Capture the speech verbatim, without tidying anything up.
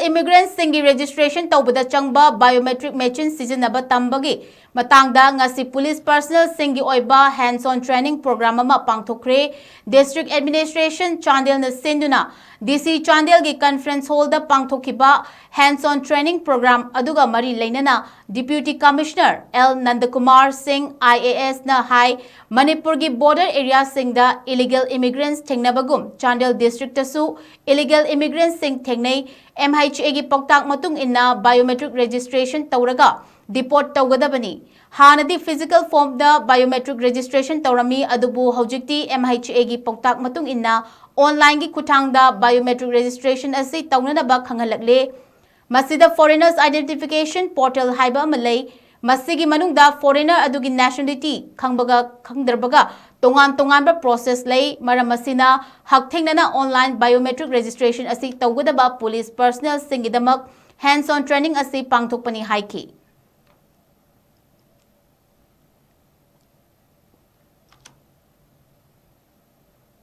Immigrantꯁꯤꯡꯒꯤ registration ꯇꯧꯕꯗ ꯆꯪꯕ biometric machine ꯁꯤꯖꯤꯟꯅꯕ ꯇꯝꯕꯒꯤ ꯃꯇꯥꯡꯗ ꯉꯁꯤ police personnelꯁꯤꯡꯒꯤ ꯑꯣꯏꯕ hands-on training program ꯑꯃ ꯄꯥꯡꯊꯣꯛꯈ꯭ꯔꯦ꯫ District Administration ꯆꯥꯟꯗꯦꯜꯅ ꯁꯤꯟꯗꯨꯅ D C ꯆꯥꯟꯗꯦꯜꯒꯤ conference hallꯗ ꯄꯥꯡꯊꯣꯛꯈꯤꯕ hands-on training program ꯑꯗꯨꯒ ꯃꯔꯤ ꯂꯩꯅꯅ Deputy Commissioner L ꯅꯟꯗꯀꯨꯃꯥꯔ ꯁꯤꯡ I A S ꯅ ꯍꯥꯏ, ꯃꯅꯤꯄꯨꯔꯒꯤ border areaꯁꯤꯡꯗ illegal immigrants ꯊꯦꯡꯅꯕꯒꯨꯝ Chandel districtꯇꯁꯨ illegal immigrantꯁꯤꯡ ꯊꯦꯡꯅꯩ꯫ M H Aꯒꯤ ꯄꯥꯎꯇꯥꯛ ꯃꯇꯨꯡ ꯏꯟꯅ biometric registration ꯇꯧꯔꯒ deport ꯇꯧꯒꯗꯕꯅꯤ꯫ ꯍꯥꯟꯅꯗꯤ physical formꯗ biometric registration ꯇꯧꯔꯝꯃꯤ, ꯑꯗꯨꯕꯨ ꯍꯧꯖꯤꯛꯇꯤ M H Aꯒꯤ ꯄꯥꯎꯇꯥꯛ ꯃꯇꯨꯡ ꯏꯟꯅ onlineꯒꯤ ꯈꯨꯠꯊꯥꯡꯗ biometric registration ꯑꯁꯤ ꯇꯧꯅꯅꯕ ꯈꯪꯍꯜꯂꯛꯂꯦ꯫ ꯃꯁꯤꯗ Foreigners Identification Portal ꯍꯥꯏꯕ ꯑꯃ ꯂꯩ꯫ ꯃꯁꯤꯒꯤ ꯃꯅꯨꯡꯗ foreigner ꯑꯗꯨꯒꯤ nationality ꯈꯪꯕꯒ ꯈꯪꯗ꯭ꯔꯕꯒ ꯇꯣꯉꯥꯟ ꯇꯣꯉꯥꯟꯕ process ꯂꯩ꯫ ꯃꯔꯝ ꯑꯁꯤꯅ ꯍꯛꯊꯦꯡꯅꯅ online biometric registration ꯑꯁꯤ ꯇꯧꯒꯗꯕ police personnelꯁꯤꯡꯒꯤꯗꯃꯛ hands-on training ꯑꯁꯤ ꯄꯥꯡꯊꯣꯛꯄꯅꯤ ꯍꯥꯏꯈꯤ꯫